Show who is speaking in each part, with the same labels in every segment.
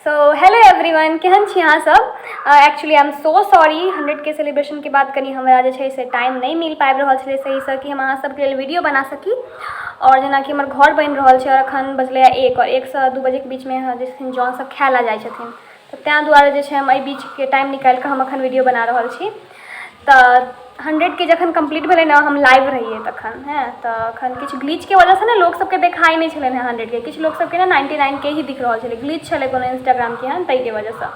Speaker 1: So hello everyone, केहन छी अहाँ सब? Actually I am so sorry, 100 के सेलिब्रेशनके बाद कनि हमरा जे छै से टाइम नहि मिल पाबि रहल छलै सहीसँ कि हम अहाँ सबके लेल वीडियो बना सकी। आओर जेनाकि हमर घर बनि रहल छै आओर एखन बजलैए 1 आओर 1सँ 2 बजेके बीचमे जे छथिन जॉन सब खाय लए जाइ छथिन, तऽ तेँ दुआरे जे छै हम एहि बीचके टाइम निकालिकऽ हम एखन वीडियो बना रहल छी। तऽ 100 के जखन कम्प्लीट भेलै ने, हम लाइव रहियै तखन। हँ, तऽ एखन किछु ग्लिचके वजहसँ ने लोक सबके देखाइ नहि छलनि हेँ 100 के। किछु लोक सबके ने 99 के ही दिख रहल छलै। ग्लिच छलै कोनो इंस्टाग्रामके एहन, ताहिके वजहसँ।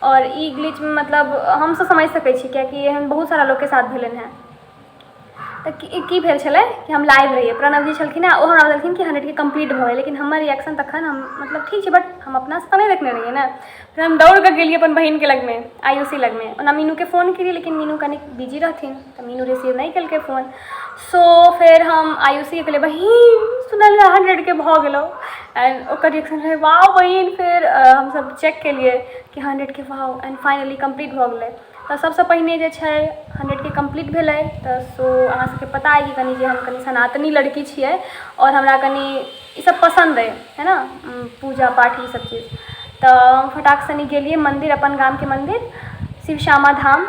Speaker 1: आओर ई ग्लिच मतलब हमसब समझि सकै छी, कियाकि एहन बहुत सारा लोकके साथ भेलनि हेँ। तऽ की भेल छलै कि हम लाइव रहियै, प्रणव जी छलखिन हेँ, ओ हमरा बतेलखिन कि 100 के कम्प्लीट भऽ गेलै। लेकिन हमर रिएक्शन तखन हम मतलब ठीक छै, बट हम अपनासँ तऽ नहि देखने रहियै ने। फेर हम दौड़ कऽ गेलियै अपन बहिनके लगमे, आयुषी लगमे। ओना मीनूके फोन केलियै, लेकिन मीनू कनि बिजी रहथिन तऽ मीनू रिसीव नहि केलकै फोन। सो फेर हम आयुषीके कहलियै, बहिन, सुनलियै 100 के भऽ गेलौ। एंड ओकर रिएक्शन रहै, वाह बहिन। फेर हमसब चेक केलियै कि 100 के, वाह, एंड फाइनली कम्प्लीट भऽ गेलै। तऽ सबसँ पहिने जे छै 100 के कम्प्लीट भेलै। तऽ सो अहाँ सबके पता अइ कि कनि जे हम कनि सनातनी लड़की छियै आओर हमरा कनि ईसब पसन्द अइ, है ने, पूजा पाठ ईसब चीज। तऽ हम फटाक सनी गेलियै मन्दिर, अपन गामके मन्दिर शिव श्यामा धाम।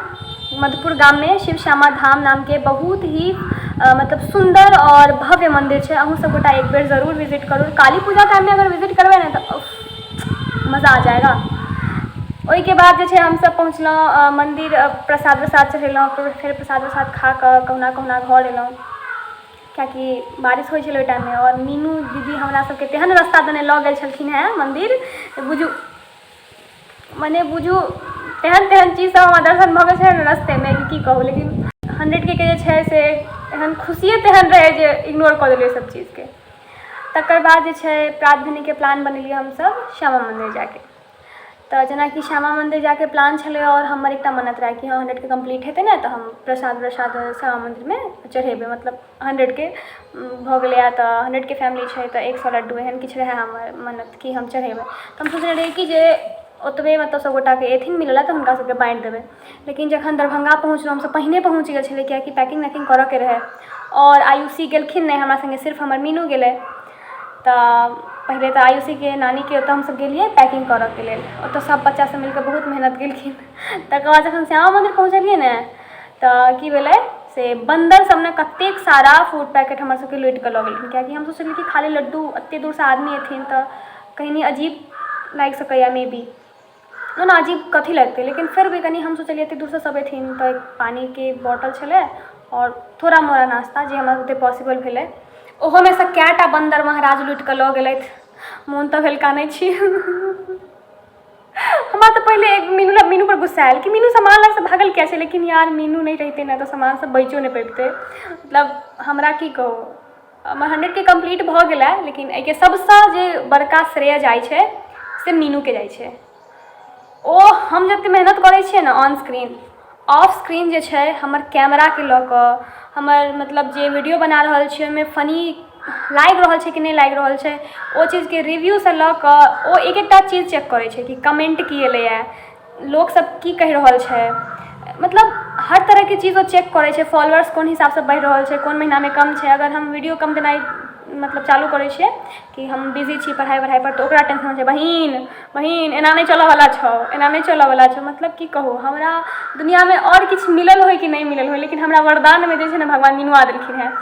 Speaker 1: मधुपुर गाममे शिव श्यामा धाम नामके बहुत ही मतलब सुन्दर आओर भव्य मन्दिर छै। अहूँ सब गोटा एक बेर जरूर विजिट करू। काली पूजा टाइममे अगर विजिट करबै ने तऽ मजा आ जाएगा। ओहिके बाद जे छै हमसब पहुँचलहुँ मन्दिर, प्रसाद उरसाद चढ़ेलहुँ। फेर प्रसाद उरसाद खा कऽ कहुना कहुना घर एलहुँ, कियाकि बारिश होइ छलै ओहि टाइममे। आओर मीनू दीदी हमरा सबके तेहन रास्ता देने लऽ गेल छलखिन हेँ मन्दिर, बुझू मने बुझू तेहन तेहन चीज सब हमरा दर्शन भऽ गेल छलै ने रस्तेमे कि की कहू। लेकिन 100 के जे छै से एहन खुशिए तेहन रहै जे इग्नोर कऽ देलियै सब चीजके। तकर बाद जे छै प्रात भेनेके प्लान बनेलियै हमसब श्यामा मन्दिर जाइके। तऽ जेनाकि श्यामा मन्दिर जाइके प्लान छलै आओर हमर एकटा मन्नत रहै कि हँ, 100 के कम्प्लीट हेतै ने तऽ हम प्रसाद उरसाद श्यामा मन्दिरमे चढ़ेबै। मतलब 100 के भऽ गेलैए तऽ 100 के फैमिली छै तऽ 100 लड्डू, एहन किछु रहै हमर मन्नत कि हम चढ़ेबै। तऽ हम सोचने रहियै कि जे ओतबे मतलब सभगोटाके एथिन मिलै लए तऽ हुनका सभके बाँटि देबै। लेकिन जखन दरभंगा पहुँचलहुँ, हमसभ पहिने पहुँच गेल छलियै, कियाकि पैकिंग वैकिंग करयके रहै आओर आयुषी गेलखिन नहि हमरा सङ्गे, सिर्फ हमर मीनू गेलै। तऽ पहिले तऽ आयुषीके नानीके ओतऽ हमसभ गेलियै पैकिंग करयके लेल। ओतऽ सभ बच्चासभ मिलि कऽ बहुत मेहनत केलखिन। तकर बाद जखन श्यामा मन्दिर पहुँचलियै ने तऽ की भेलै से बन्दर सब ने कतेक सारा फूड पैकेट हमर सबके लूटि कऽ लऽ गेलखिन। कियाकि हमसभ सोचलियै कि खाली लड्डू, एतेक दूरसँ आदमी एथिन तऽ कनि अजीब लागि सकैए मे बी। ओना अजीब कथी लगतै, लेकिन फिर भी कनि हम सोचलियै एतेक दूरसँ सब एथिन तऽ पानिके बॉटल छलै आओर थोड़ा मोड़ा नाश्ता जे हमरा बुते पॉसिबल भेलै, ओहोमे सँ कए टा बन्दर महाराज लूटि कऽ लऽ गेलथि। मोन तऽ भेल कानै छी। हमरा तऽ पहिले एक मीनू लए, मीनूपर गुस्सा आयल कि मीनू सामान लऽ कऽ भागल किया छै। लेकिन यार, मीनू नहि रहितै ने तऽ सामान सब बचियो नहि पबितै। मतलब हमरा की कहू, हमर 100 के कम्प्लीट भऽ गेलै, लेकिन एहिके सबसँ जे बड़का श्रेय जाइ छै से मीनूके जाइ छै। ओ हम जतेक मेहनत करै छियै ने ऑन स्क्रीन, ऑफ स्क्रीन जे छै हमर कैमराके लऽ कऽ, हमर मतलब जे वीडियो बना रहल छियै ओहिमे फनी लागि रहल छै कि नहि लागि रहल छै, ओ चीजके रिव्यूसँ लऽ कऽ ओ एक एकटा चीज चेक करै छै कि कमेन्ट की एलैए, लोकसभ की कहि रहल छै। मतलब हर तरहके चीज ओ चेक करै छै। फॉलोअर्स कोन हिसाबसँ बढ़ि रहल छै, कोन महीनामे कम छै। अगर हम वीडियो कम देनाइ मतलब चालू करै छियै कि हम बिजी छी पढ़ाइ वढ़ाइपर, तऽ ओकरा टेंशन होइ छै, बहिन, बहिन, एना नहि चलऽवला छौ, एना नहि चलऽवला छौ। मतलब की कहू, हमरा दुनिआँमे आओर किछु मिलल होइ कि नहि मिलल होइ, लेकिन हमरा वरदानमे जे छै ने भगवान मीनुआ देलखिन हेँ।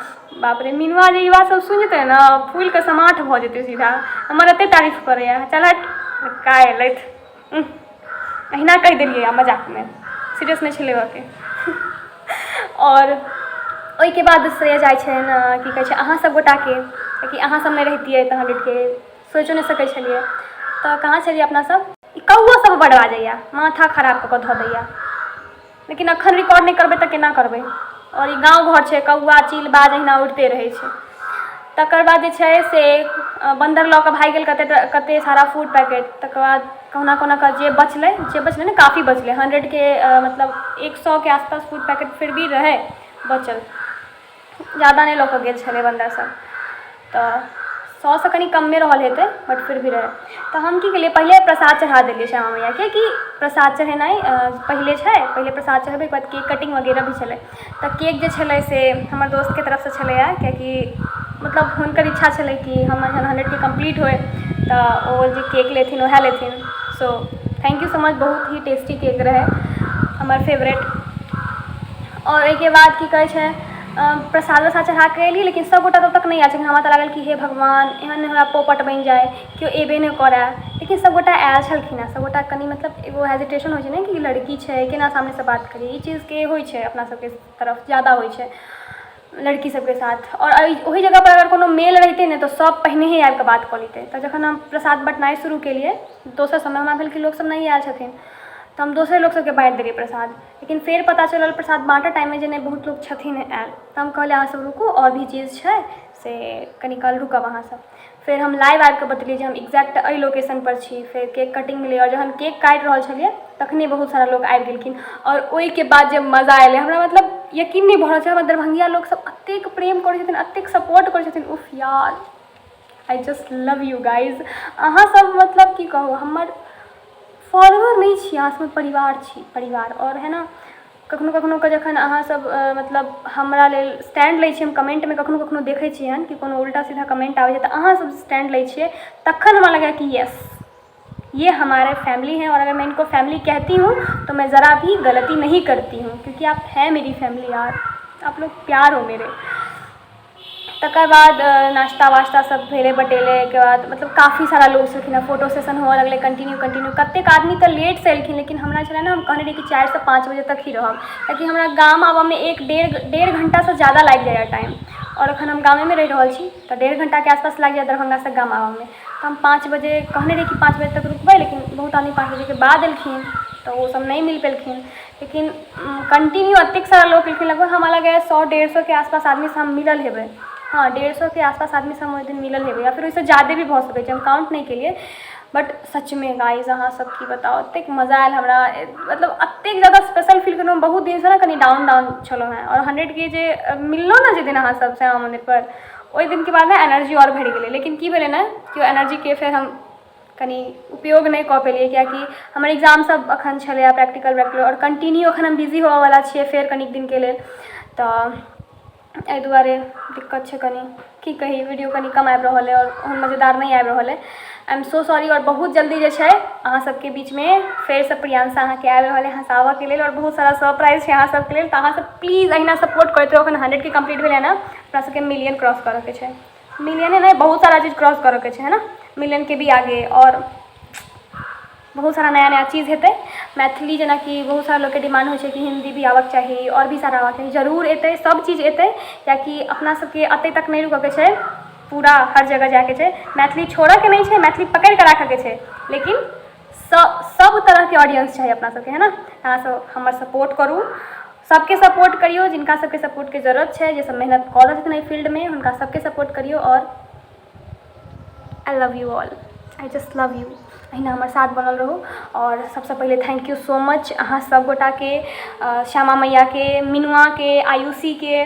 Speaker 1: बाप रे, मीनुआ जे ई बात सब सुनि जेतै ने, फूलिके समाठ भऽ जेतै सीधा। हमर एते तारीफ करैए। चल हट, का एलथि। अहिना कहि देलियै मजाकमे, सीरियस नहि छै लेबऽके। आओर ओहिके बाद श्रेय जाइ छनि, की कहै छै, अहाँ सब गोटाके, कियाकि अहाँ सब नहि रहितियै तऽ 100 के सोचियो नहि सकै छलियै। तऽ कहाँ छलियै अपना सब? ई कौओ सब बड बाजैया, माथा खराब कऽ कऽ धऽ दैया। लेकिन अखन रिकॉर्ड नहि करबै तऽ केना करबै? आओर ई गाँव घर छै, कौआ चील बाज अहिना उड़िते रहै छै। तकर बाद जे छै से बन्दर लऽ कऽ भागि गेल कते कते सारा फूड पैकेट। तकर बाद कहुना कहुना कऽ जे बचलै, जे बचलै ने, काफी बचलै। 100 के मतलब 100 के आसपास फूड पैकेट फिर भी रहै बचल। ज्यादा नहि लऽ कऽ गेल छलै बन्दर सब, तऽ 100सँ कनि कमे रहल हेतै, बट फिर भी रहै। तऽ हम की केलियै, पहिले प्रसाद चढ़ा देलियै श्यामा मैयाके कि प्रसाद चढ़ेनाइ पहिले छै, पहिले प्रसाद चढ़ेबै। ओहिके बाद केक कटिंग वगैरह भी छलै। तऽ केक जे छलै से हमर दोस्तके तरफसँ छलैए, कियाकि मतलब हुनकर इच्छा छलै कि हमर जहन 100 के कम्प्लीट होइ तऽ ओ जे केक लेथिन, उएह लेथिन। So thank you so much, बहुत ही टेस्टी केक रहै, हमर फेवरेट। आओर ओहिके बाद की कहै छै, प्रसाद उरसाद चढ़ाके एलियै, लेकिन सभगोटा तब तक नहि आयल छलखिन। हमरा तऽ लागल कि हे भगवान, एहन नहि हमरा पोपट बनि जाय, केओ एबे नहि करए। लेकिन सभगोटा आयल छलखिन हेँ। सभगोटा कनि मतलब एगो हेजिटेशन होइ छै ने कि लड़की छै, केना सामनेसँ बात करी। ई चीजके होइ छै, अपना सभके तरफ ज्यादा होइ छै लड़की सभके साथ। आओर ओहि जगहपर अगर कोनो मेल रहितै ने, तऽ सभ पहिनहे आबि कऽ बात कऽ लैतै। तऽ जखन हम प्रसाद बँटनाइ शुरू केलियै दोसर समय, हमरा भेल कि लोकसभ नहि आयल छथिन, तऽ हम दोसरे लोकसभके बाँटि देलियै प्रसाद। लेकिन फेर पता चलल प्रसाद बाँटऽ टाइममे जे नहि, बहुत लोक छथिन आयल। तऽ हम कहलियै, अहाँसभ रुकू, आओर भी चीज छै, से कनि काल रुकब अहाँसभ। फेर हम लाइव आबि कऽ बतेलियै जे हम एक्जैक्ट एहि लोकेशनपर छी। फेर केक कटिंग भेलै आओर जहन केक काटि रहल छलियै, तखने बहुत सारा लोक आबि गेलखिन। आओर ओहिके बाद जे मजा एलै, हमरा मतलब यकीन नहि भऽ रहल छै। हमर दरभंगिया लोकसभ एतेक प्रेम करै छथिन, एतेक सपोर्ट करै छथिन। उफ यार, I just love you guys। अहाँसभ मतलब की कहू, हमर फॉलोअर नहि छी, अहाँ सब परिवार छी, परिवार। आओर है ने, कखनो कखनो कऽ जखन अहाँसभ मतलब हमरा लेल स्टैंड लै छियै, हम कमेंटमे कखनो कखनो देखै छियनि कि कोनो उल्टा सीधा कमेंट आबै छै, तऽ अहाँसभ स्टैंड लै छियै, तखन हमरा लगैए कि यस, ये हमारे फैमिली हैं और अगर मैं इनको फैमिली कहती हूँ तो मैं ज़रा भी गलती नहीं करती हूँ, क्योंकि आप हैं मेरी फैमिली यार, आप लोग प्यार हो मेरे। तकर बाद नाश्ता वाश्ता सब भेलै, बटेलै। एहिके बाद मतलब काफी सारा लोक छलखिन हेँ, फोटो सेशन हुअ लगलै कन्टिन्यू कन्टिन्यू। कतेक आदमी तऽ लेटसँ एलखिन, लेकिन हमरा छलै ने, हम कहने रहियै कि 4सँ 5 बजे तक ही रहब, कियाकि हमरा गाम आबयमे एक डेढ़ डेढ़ घण्टासँ ज्यादा लागि जाइए टाइम आओर एखन हम गामेमे रहि रहल छी, तऽ 1.5 घण्टाके आसपास लागि जायत दरभंगासँ गाम आबयमे। तऽ हम 5 बजे कहने रहियै कि 5 बजे तक रुकबै, लेकिन बहुत आदमी 5 बजेके बाद एलखिन, तऽ ओसभ नहि मिल पेलखिन। लेकिन कन्टिन्यू एतेक सारा लोक एलखिन, लगभग हमरा लगैए 100-150के आसपास आदमीसँ हम मिलल हेबै। हँ, 150के आसपास आदमीसँ हम ओहि दिन मिलल हेबै या फेर ओहिसँ ज्यादे भी भऽ सकै छै, हम काउन्ट नहि केलियै। बट सचमे गाइज, अहाँसभ की बताउ, एतेक मजा आयल हमरा, मतलब एतेक ज्यादा स्पेशल फील केलहुँ। बहुत दिनसँ ने कनि डाउन डाउन छलहुँ हेँ आओर 100 के जे मिललहुँ ने, जाहि दिन अहाँ श्यामा मन्दिरपर, ओहि दिनके बाद ने एनर्जी आओर बढ़ि गेलै। लेकिन की भेलै ने कि ओ एनर्जीके फेर हम कनि उपयोग नहि कऽ पेलियै, कियाकि हमर एग्जाम सब अखन छलैए, प्रैक्टिकल व्रैक्टिकल, आओर कन्टिन्यू अखन हम बिजी होबऽवला छियै फेर कनिक दिनके लेल। तऽ एहि दुआरे दिक्कत छै कनि, की कही, वीडियो कनि कम आबि रहल अइ आओर ओहन मजेदार नहि आबि रहल अइ। I am so sorry। आओर बहुत जल्दी जे छै अहाँ सबके बीचमे फेरसँ प्रियांशा अहाँके आबि रहल अइ हँसाबऽके लेल आओर बहुत सारा सरप्राइज छै अहाँ सबके लेल। तऽ अहाँ सब प्लीज अहिना सपोर्ट करैत रहू। अखन 100 के कम्प्लीट भेलै ने, अपना सबके मिलियन क्रॉस करऽके छै। मिलियने नहि, बहुत सारा चीज क्रॉस करऽके छै, है ने? मिलियनके भी आगे आओर बहुत सारा नया नया चीज हेतै। मैथिली जेनाकि बहुत सारा लोकके डिमांड होइ छै कि हिन्दी भी आबऽके चाही, आओर भी सारा आबऽके चाही। जरूर एतै, सब चीज एतै, कियाकि अपना सबके एतै तक नहि रुकऽके छै, पूरा हर जगह जाइके छै। मैथिली छोड़ऽके नहि छै, मैथिली पकड़िके राखऽके छै, लेकिन सब तरहके ऑडियंस चाही अपना सबके, है ने? अहाँ सब हमर सपोर्ट करू, सबके सपोर्ट करियौ। जिनका सबके सपोर्टके जरूरत छै, जे सब मेहनत कऽ रहल छथिन एहि फील्डमे, हुनका सबके सपोर्ट करियौ। आओर I love you all, I just love you। अहिना हमर साथ बनल रहू। आओर सबसँ पहिले thank you so much अहाँ सब गोटाके, श्यामा मैयाके, मिनुआके, आयुषीके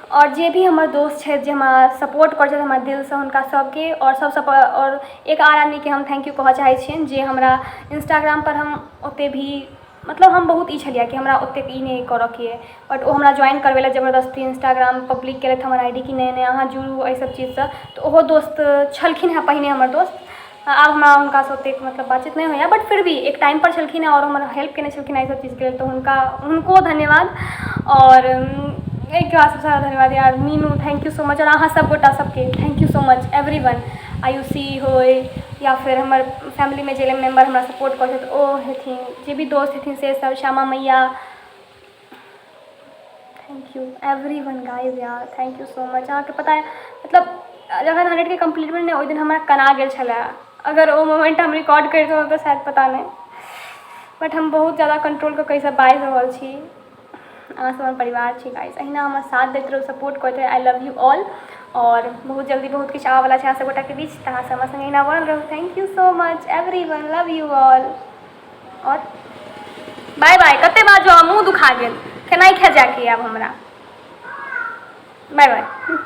Speaker 1: आओर जे भी हमर दोस्त छथि, जे हमरा सपोर्ट करै छथि हमर दिलसँ, हुनका सबके। आओर सबसँ आओर एक आर आदमीके हम thank you कहऽ चाहै छियनि, जे हमरा इंस्टाग्रामपर हम ओते भी मतलब हम बहुत ई छलियै कि हमरा ओतेक ई नहि करऽके अइ, बट ओ हमरा ज्वाइन करबेलथि जबरदस्ती। इंस्टाग्राम पब्लिक केलथि हमर I D कि नहि नहि, अहाँ जुड़ू एहि सब चीजसँ। तऽ ओहो दोस्त छलखिन हेँ पहिने हमर दोस्त, आब हमरा हुनकासँ ओतेक मतलब बातचीत नहि होइए, बट फिर भी एक टाइमपर छलखिन हेँ आओर हमर हेल्प केने छलखिन एहि सब चीजके लेल, तऽ हुनका हुनको धन्यवाद। आओर एहिके बाद सबसँ ज्यादा धन्यवाद यार Meenu, thank you so much. आओर अहाँ सब गोटा सबके thank you so much everyone। Ayushi होइ या फेर हमर फैमिलीमे जे मेम्बर हमरा सपोर्ट करै छथि ओ हेथिन, जे भी दोस्त हेथिन से सब, श्यामा मैया, thank you everyone guys। यार, thank you so much। अहाँके पता मतलब जखन 100 के कम्प्लीट भेल ने, ओहि दिन हमरा कना गेल छलै। अगर ओ मोमेंट हम रिकॉर्ड करितहुँ तऽ शायद पता नहि, बट हम बहुत ज्यादा कंट्रोल कऽ कऽ ईसब बाजि रहल छी। अहाँ सब हमर परिवार छी गाइज, अहिना हमर साथ दैत रहू, सपोर्ट करैत रहू। I love you all। आओर बहुत जल्दी बहुत किछु आबऽवला छै अहाँ सब गोटाके बीच, तऽ अहाँ सब हमरा सङ्गे अहिना बनल रहू। Thank you so much everyone, love you all आओर बाय बाय। कते बाजू, मुँह दुखा गेल, खेनाइ खा जाके आब हमरा। Bye bye.